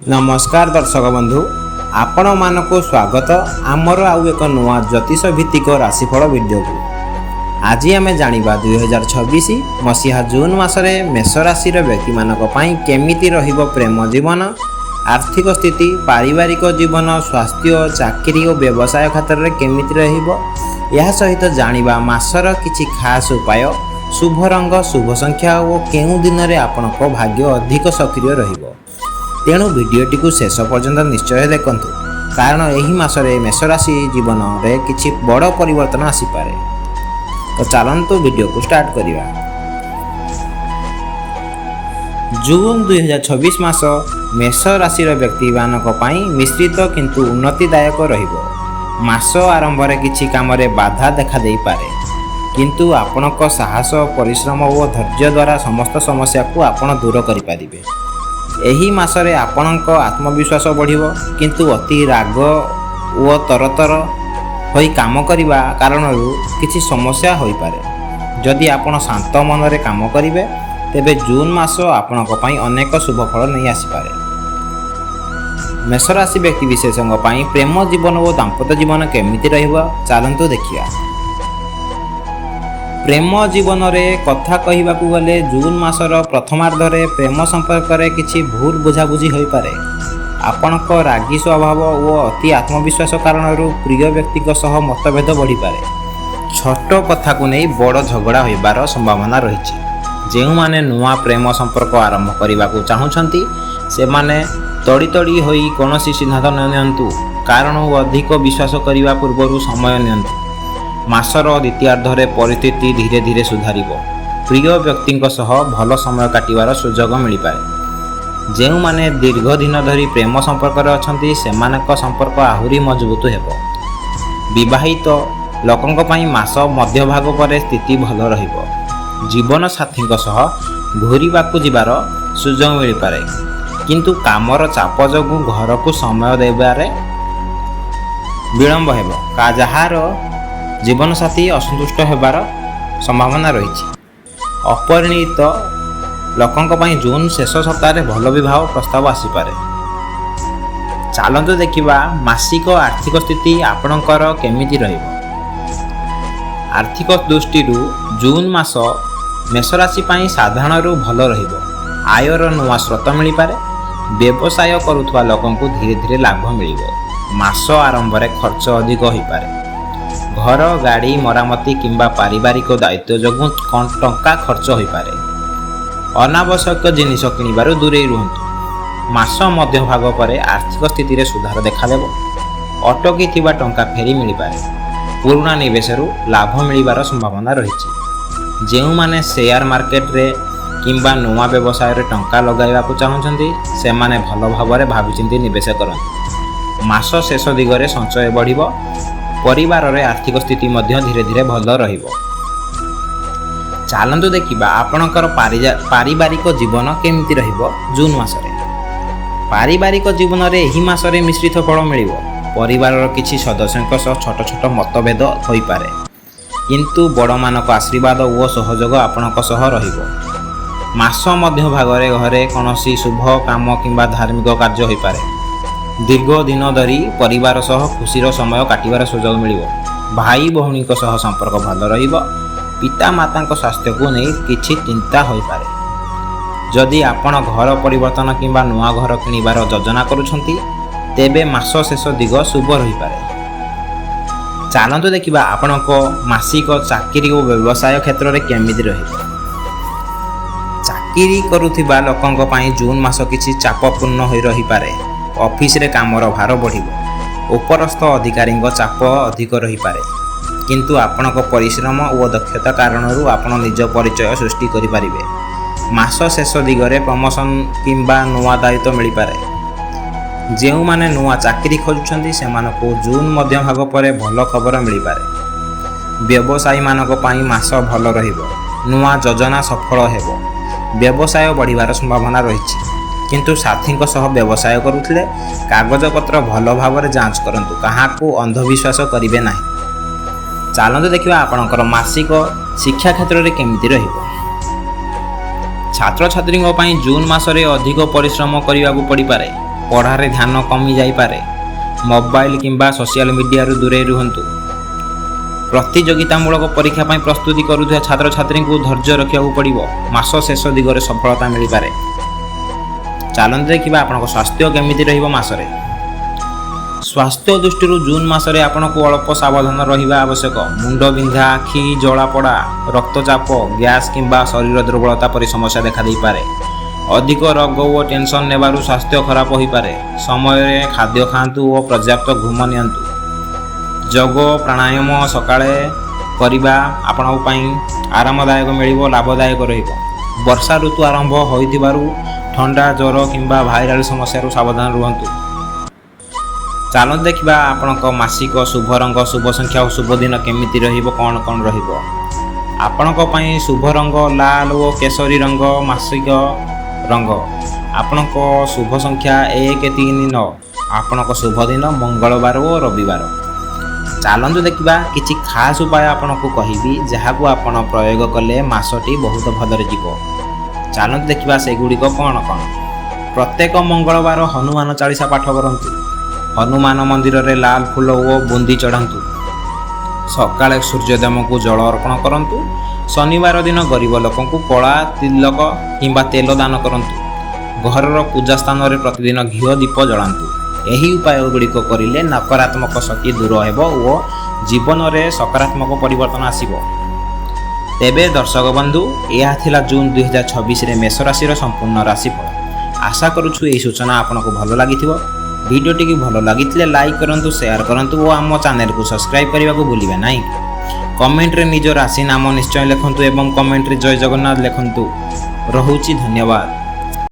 ନମସ୍କାର ଦର୍ଶକ ବନ୍ଧୁ, ଆପଣମାନଙ୍କୁ ସ୍ୱାଗତ ଆମର ଆଉ ଏକ ନୂଆ ଜ୍ୟୋତିଷ ଭିତ୍ତିକ ରାଶିଫଳ ଭିଡ଼ିଓକୁ। ଆଜି ଆମେ ଜାଣିବା, 2026 ମସିହା ଜୁନ୍ ମାସରେ ମେଷ ରାଶିର ବ୍ୟକ୍ତିମାନଙ୍କ ପାଇଁ କେମିତି ରହିବ ପ୍ରେମ ଜୀବନ, ଆର୍ଥିକ ସ୍ଥିତି, ପାରିବାରିକ ଜୀବନ, ସ୍ୱାସ୍ଥ୍ୟ, ଚାକିରି ଓ ବ୍ୟବସାୟ କ୍ଷେତ୍ରରେ କେମିତି ରହିବ। ଏହା ସହିତ ଜାଣିବା ମାସର କିଛି ଖାସ୍ ଉପାୟ, ଶୁଭ ରଙ୍ଗ, ଶୁଭ ସଂଖ୍ୟା ଓ କେଉଁ ଦିନରେ ଆପଣଙ୍କ ଭାଗ୍ୟ ଅଧିକ ସକ୍ରିୟ ରହିବ। ତେଣୁ ଭିଡ଼ିଓଟିକୁ ଶେଷ ପର୍ଯ୍ୟନ୍ତ ନିଶ୍ଚୟ ଦେଖନ୍ତୁ, କାରଣ ଏହି ମାସରେ ମେଷରାଶି ଜୀବନରେ କିଛି ବଡ଼ ପରିବର୍ତ୍ତନ ଆସିପାରେ। ତ ଚାଲନ୍ତୁ, ଭିଡ଼ିଓକୁ ଷ୍ଟାର୍ଟ କରିବା। ଜୁନ୍ 2026 ମାସ ମେଷ ରାଶିର ବ୍ୟକ୍ତିମାନଙ୍କ ପାଇଁ ମିଶ୍ରିତ କିନ୍ତୁ ଉନ୍ନତିଦାୟକ ରହିବ। ମାସ ଆରମ୍ଭରେ କିଛି କାମରେ ବାଧା ଦେଖାଦେଇପାରେ, କିନ୍ତୁ ଆପଣଙ୍କ ସାହସ, ପରିଶ୍ରମ ଓ ଧୈର୍ଯ୍ୟ ଦ୍ୱାରା ସମସ୍ତ ସମସ୍ୟାକୁ ଆପଣ ଦୂର କରିପାରିବେ। ଏହି ମାସରେ ଆପଣଙ୍କ ଆତ୍ମବିଶ୍ୱାସ ବଢ଼ିବ, କିନ୍ତୁ ଅତି ରାଗ ଓ ତରତର ହୋଇ କାମ କରିବା କାରଣରୁ କିଛି ସମସ୍ୟା ହୋଇପାରେ। ଯଦି ଆପଣ ଶାନ୍ତ ମନରେ କାମ କରିବେ, ତେବେ ଜୁନ୍ ମାସ ଆପଣଙ୍କ ପାଇଁ ଅନେକ ଶୁଭ ଫଳ ନେଇ ଆସିପାରେ। ମେଷରାଶି ବ୍ୟକ୍ତିବିଶେଷଙ୍କ ପାଇଁ ପ୍ରେମ ଜୀବନ ଓ ଦାମ୍ପତ୍ୟ ଜୀବନ କେମିତି ରହିବ, ଚାଲନ୍ତୁ ଦେଖିବା। ପ୍ରେମ ଜୀବନରେ କଥା କହିବାକୁ ଗଲେ, ଜୁନ୍ ମାସର ପ୍ରଥମାର୍ଦ୍ଧରେ ପ୍ରେମ ସମ୍ପର୍କରେ କିଛି ଭୁଲ ବୁଝାବୁଝି ହୋଇପାରେ। ଆପଣଙ୍କ ରାଗି ସ୍ୱଭାବ ଓ ଅତି ଆତ୍ମବିଶ୍ୱାସ କାରଣରୁ ପ୍ରିୟ ବ୍ୟକ୍ତିଙ୍କ ସହ ମତଭେଦ ବଢ଼ିପାରେ। ଛୋଟ କଥାକୁ ନେଇ ବଡ଼ ଝଗଡ଼ା ହେବାର ସମ୍ଭାବନା ରହିଛି। ଯେଉଁମାନେ ନୂଆ ପ୍ରେମ ସମ୍ପର୍କ ଆରମ୍ଭ କରିବାକୁ ଚାହୁଁଛନ୍ତି, ସେମାନେ ତଡ଼ିତଡ଼ି ହୋଇ କୌଣସି ସିଦ୍ଧାନ୍ତ ନ ନିଅନ୍ତୁ, କାରଣ ଅଧିକ ବିଶ୍ୱାସ କରିବା ପୂର୍ବରୁ ସମୟ ନିଅନ୍ତୁ। ମାସର ଦ୍ୱିତୀୟାର୍ଦ୍ଧରେ ପରିସ୍ଥିତି ଧୀରେ ଧୀରେ ସୁଧାରିବ। ପ୍ରିୟ ବ୍ୟକ୍ତିଙ୍କ ସହ ଭଲ ସମୟ କାଟିବାର ସୁଯୋଗ ମିଳିପାରେ। ଯେଉଁମାନେ ଦୀର୍ଘ ଦିନ ଧରି ପ୍ରେମ ସମ୍ପର୍କରେ ଅଛନ୍ତି, ସେମାନଙ୍କ ସମ୍ପର୍କ ଆହୁରି ମଜବୁତ ହେବ। ବିବାହିତ ଲୋକଙ୍କ ପାଇଁ ମାସ ମଧ୍ୟଭାଗ ପରେ ସ୍ଥିତି ଭଲ ରହିବ। ଜୀବନସାଥୀଙ୍କ ସହ ଘୂରିବାକୁ ଯିବାର ସୁଯୋଗ ମିଳିପାରେ, କିନ୍ତୁ କାମର ଚାପ ଯୋଗୁଁ ଘରକୁ ସମୟ ଦେବାରେ ବିଳମ୍ବ ହେବ, ଯାହାର ଜୀବନସାଥୀ ଅସନ୍ତୁଷ୍ଟ ହେବାର ସମ୍ଭାବନା ରହିଛି। ଅପରିଣୀତ ଲୋକଙ୍କ ପାଇଁ ଜୁନ୍ ଶେଷ ସପ୍ତାହରେ ଭଲ ବିବାହ ପ୍ରସ୍ତାବ ଆସିପାରେ। ଚାଲନ୍ତୁ ଦେଖିବା, ମାସିକ ଆର୍ଥିକ ସ୍ଥିତି ଆପଣଙ୍କର କେମିତି ରହିବ। ଆର୍ଥିକ ଦୃଷ୍ଟିରୁ ଜୁନ୍ ମାସ ମେଷରାଶି ପାଇଁ ସାଧାରଣରୁ ଭଲ ରହିବ। ଆୟର ନୂଆ ସ୍ରୋତ ମିଳିପାରେ। ବ୍ୟବସାୟ କରୁଥିବା ଲୋକଙ୍କୁ ଧୀରେ ଧୀରେ ଲାଭ ମିଳିବ। ମାସ ଆରମ୍ଭରେ ଖର୍ଚ୍ଚ ଅଧିକ ହୋଇପାରେ। ଘର, ଗାଡ଼ି ମରାମତି କିମ୍ବା ପାରିବାରିକ ଦାୟିତ୍ୱ ଯୋଗୁଁ ଟଙ୍କା ଖର୍ଚ୍ଚ ହୋଇପାରେ। ଅନାବଶ୍ୟକ ଜିନିଷ କିଣିବାରୁ ଦୂରେଇ ରୁହନ୍ତୁ। ମାସ ମଧ୍ୟଭାଗ ପରେ ଆର୍ଥିକ ସ୍ଥିତିରେ ସୁଧାର ଦେଖାଦେବ। ଅଟକି ଥିବା ଟଙ୍କା ଫେରି ମିଳିପାରେ। ପୁରୁଣା ନିବେଶରୁ ଲାଭ ମିଳିବାର ସମ୍ଭାବନା ରହିଛି। ଯେଉଁମାନେ ସେୟାର ମାର୍କେଟରେ କିମ୍ବା ନୂଆ ବ୍ୟବସାୟରେ ଟଙ୍କା ଲଗାଇବାକୁ ଚାହୁଁଛନ୍ତି, ସେମାନେ ଭଲ ଭାବରେ ଭାବିଚିନ୍ତି ନିବେଶ କରନ୍ତୁ। ମାସ ଶେଷ ଦିଗରେ ସଞ୍ଚୟ ବଢ଼ିବ। ପରିବାରରେ ଆର୍ଥିକ ସ୍ଥିତି ମଧ୍ୟ ଧୀରେ ଧୀରେ ଭଲ ରହିବ। ଚାଲନ୍ତୁ ଦେଖିବା, ଆପଣଙ୍କର ପାରିବାରିକ ଜୀବନ କେମିତି ରହିବ ଜୁନ୍ ମାସରେ। ପାରିବାରିକ ଜୀବନରେ ଏହି ମାସରେ ମିଶ୍ରିତ ଫଳ ମିଳିବ। ପରିବାରର କିଛି ସଦସ୍ୟଙ୍କ ସହ ଛୋଟ ଛୋଟ ମତଭେଦ ହୋଇପାରେ, କିନ୍ତୁ ବଡ଼ମାନଙ୍କ ଆଶୀର୍ବାଦ ଓ ସହଯୋଗ ଆପଣଙ୍କ ସହ ରହିବ। ମାସ ମଧ୍ୟଭାଗରେ ଘରେ କୌଣସି ଶୁଭ କାମ କିମ୍ବା ଧାର୍ମିକ କାର୍ଯ୍ୟ ହୋଇପାରେ। ଦୀର୍ଘ ଦିନ ଧରି ପରିବାର ସହ ଖୁସିର ସମୟ କାଟିବାର ସୁଯୋଗ ମିଳିବ। ଭାଇ ଭଉଣୀଙ୍କ ସହ ସମ୍ପର୍କ ଭଲ ରହିବ। ପିତାମାତାଙ୍କ ସ୍ୱାସ୍ଥ୍ୟକୁ ନେଇ କିଛି ଚିନ୍ତା ହୋଇପାରେ। ଯଦି ଆପଣ ଘର ପରିବର୍ତ୍ତନ କିମ୍ବା ନୂଆ ଘର କିଣିବାର ଯୋଜନା କରୁଛନ୍ତି, ତେବେ ମାସ ଶେଷ ଦିଗ ଶୁଭ ରହିପାରେ। ଚାଲନ୍ତୁ ଦେଖିବା, ଆପଣଙ୍କ ମାସିକ ଚାକିରି ଓ ବ୍ୟବସାୟ କ୍ଷେତ୍ରରେ କେମିତି ରହିବ। ଚାକିରି କରୁଥିବା ଲୋକଙ୍କ ପାଇଁ ଜୁନ୍ ମାସ କିଛି ଚାପପୂର୍ଣ୍ଣ ହୋଇ ରହିପାରେ। ଅଫିସରେ କାମର ଭାର ବଢ଼ିବ। ଉପରସ୍ଥ ଅଧିକାରୀଙ୍କ ଚାପ ଅଧିକ ରହିପାରେ, କିନ୍ତୁ ଆପଣଙ୍କ ପରିଶ୍ରମ ଓ ଦକ୍ଷତା କାରଣରୁ ଆପଣ ନିଜ ପରିଚୟ ସୃଷ୍ଟି କରିପାରିବେ। ମାସ ଶେଷ ଦିଗରେ ପ୍ରମୋସନ୍ କିମ୍ବା ନୂଆ ଦାୟିତ୍ୱ ମିଳିପାରେ। ଯେଉଁମାନେ ନୂଆ ଚାକିରି ଖୋଜୁଛନ୍ତି, ସେମାନଙ୍କୁ ଜୁନ୍ ମଧ୍ୟଭାଗ ପରେ ଭଲ ଖବର ମିଳିପାରେ। ବ୍ୟବସାୟୀମାନଙ୍କ ପାଇଁ ମାସ ଭଲ ରହିବ। ନୂଆ ଯୋଜନା ସଫଳ ହେବ। ବ୍ୟବସାୟ ବଢ଼ିବାର ସମ୍ଭାବନା ରହିଛି, କିନ୍ତୁ ସାଥୀଙ୍କ ସହ ବ୍ୟବସାୟ କରୁଥିଲେ କାଗଜପତ୍ର ଭଲ ଭାବରେ ଯାଞ୍ଚ କରନ୍ତୁ। କାହାକୁ ଅନ୍ଧବିଶ୍ୱାସ କରିବେ ନାହିଁ। ଚାଲନ୍ତୁ ଦେଖିବା, ଆପଣଙ୍କର ମାସିକ ଶିକ୍ଷା କ୍ଷେତ୍ରରେ କେମିତି ରହିବ। ଛାତ୍ରଛାତ୍ରୀଙ୍କ ପାଇଁ ଜୁନ୍ ମାସରେ ଅଧିକ ପରିଶ୍ରମ କରିବାକୁ ପଡ଼ିପାରେ। ପଢ଼ାରେ ଧ୍ୟାନ କମି ଯାଇପାରେ। ମୋବାଇଲ କିମ୍ବା ସୋସିଆଲ ମିଡ଼ିଆରୁ ଦୂରେଇ ରୁହନ୍ତୁ। ପ୍ରତିଯୋଗିତାମୂଳକ ପରୀକ୍ଷା ପାଇଁ ପ୍ରସ୍ତୁତି କରୁଥିବା ଛାତ୍ରଛାତ୍ରୀଙ୍କୁ ଧୈର୍ଯ୍ୟ ରଖିବାକୁ ପଡ଼ିବ। ମାସ ଶେଷ ଦିଗରେ ସଫଳତା ମିଳିପାରେ। ଚାଲନ୍ତୁ ଦେଖିବା ଆପଣଙ୍କ ସ୍ୱାସ୍ଥ୍ୟ କେମିତି ରହିବ ମାସରେ। ସ୍ୱାସ୍ଥ୍ୟ ଦୃଷ୍ଟିରୁ ଜୁନ୍ ମାସରେ ଆପଣଙ୍କୁ ଅଳ୍ପ ସାବଧାନ ରହିବା ଆବଶ୍ୟକ। ମୁଣ୍ଡବିନ୍ଧା, ଆଖି ଜଳାପୋଡ଼ା, ରକ୍ତଚାପ, ଗ୍ୟାସ୍ କିମ୍ବା ଶରୀର ଦୁର୍ବଳତା ପରି ସମସ୍ୟା ଦେଖାଦେଇପାରେ। ଅଧିକ ରୋଗ ଓ ଟେନସନ୍ ନେବାରୁ ସ୍ୱାସ୍ଥ୍ୟ ଖରାପ ହୋଇପାରେ। ସମୟରେ ଖାଦ୍ୟ ଖାଆନ୍ତୁ ଓ ପର୍ଯ୍ୟାପ୍ତ ଘୁମ ନିଅନ୍ତୁ। ଯୋଗ, ପ୍ରାଣାୟାମ ସକାଳେ କରିବା ଆପଣଙ୍କ ପାଇଁ ଆରାମଦାୟକ ମିଳିବ, ଲାଭଦାୟକ ରହିବ। ବର୍ଷା ଋତୁ ଆରମ୍ଭ ହୋଇଥିବାରୁ ଥଣ୍ଡା, ଜ୍ୱର କିମ୍ବା ଭାଇରାଲ ସମସ୍ୟାରୁ ସାବଧାନ ରୁହନ୍ତୁ। ଚାଲନ୍ତୁ ଦେଖିବା ଆପଣଙ୍କ ମାସିକ ଶୁଭ ରଙ୍ଗ, ଶୁଭ ସଂଖ୍ୟା ଓ ଶୁଭ ଦିନ କେମିତି ରହିବ, କ'ଣ କ'ଣ ରହିବ। ଆପଣଙ୍କ ପାଇଁ ଶୁଭ ରଙ୍ଗ ଲାଲ ଓ କେଶରୀ ରଙ୍ଗ ମାସିକ ରଙ୍ଗ। ଆପଣଙ୍କ ଶୁଭ ସଂଖ୍ୟା 1, 3, 9। ଆପଣଙ୍କ ଶୁଭ ଦିନ ମଙ୍ଗଳବାର ଓ ରବିବାର। ଚାଲନ୍ତୁ ଦେଖିବା କିଛି ଖାସ୍ ଉପାୟ ଆପଣଙ୍କୁ କହିବି, ଯାହାକୁ ଆପଣ ପ୍ରୟୋଗ କଲେ ମାସଟି ବହୁତ ଭଲରେ ଯିବ। ଚାଲନ୍ତୁ ଦେଖିବା ସେଗୁଡ଼ିକ କ'ଣ କ'ଣ। ପ୍ରତ୍ୟେକ ମଙ୍ଗଳବାର ହନୁମାନ ଚାଳିଶା ପାଠ କରନ୍ତୁ। ହନୁମାନ ମନ୍ଦିରରେ ଲାଲ ଫୁଲ ଓ ବୁନ୍ଦି ଚଢ଼ାନ୍ତୁ। ସକାଳେ ସୂର୍ଯ୍ୟଦେବଙ୍କୁ ଜଳ ଅର୍ପଣ କରନ୍ତୁ। ଶନିବାର ଦିନ ଗରିବ ଲୋକଙ୍କୁ କଳା ତିଳକ କିମ୍ବା ତେଲ ଦାନ କରନ୍ତୁ। ଘରର ପୂଜା ସ୍ଥାନରେ ପ୍ରତିଦିନ ଘିଅ ଦୀପ ଜଳାନ୍ତୁ। ଏହି ଉପାୟ ଗୁଡ଼ିକ କରିଲେ ନକାରାତ୍ମକ ଶକ୍ତି ଦୂର ହେବ ଓ ଜୀବନରେ ସକାରାତ୍ମକ ପରିବର୍ତ୍ତନ ଆସିବ। ତେବେ ଦର୍ଶକ ବନ୍ଧୁ, ଏହା ଥିଲା ଜୁନ୍ 2026ରେ ମେଷ ରାଶିର ସମ୍ପୂର୍ଣ୍ଣ ରାଶିଫଳ। ଆଶା କରୁଛୁ ଏହି ସୂଚନା ଆପଣଙ୍କୁ ଭଲ ଲାଗିଥିବ। ଭିଡ଼ିଓଟିକୁ ଭଲ ଲାଗିଥିଲେ ଲାଇକ୍ କରନ୍ତୁ, ସେୟାର କରନ୍ତୁ ଓ ଆମ ଚ୍ୟାନେଲକୁ ସବସ୍କ୍ରାଇବ୍ କରିବାକୁ ଭୁଲିବେ ନାହିଁ। କମେଣ୍ଟରେ ନିଜ ରାଶି ନାମ ନିଶ୍ଚୟ ଲେଖନ୍ତୁ ଏବଂ କମେଣ୍ଟରେ ଜୟ ଜଗନ୍ନାଥ ଲେଖନ୍ତୁ। ରହୁଛି, ଧନ୍ୟବାଦ।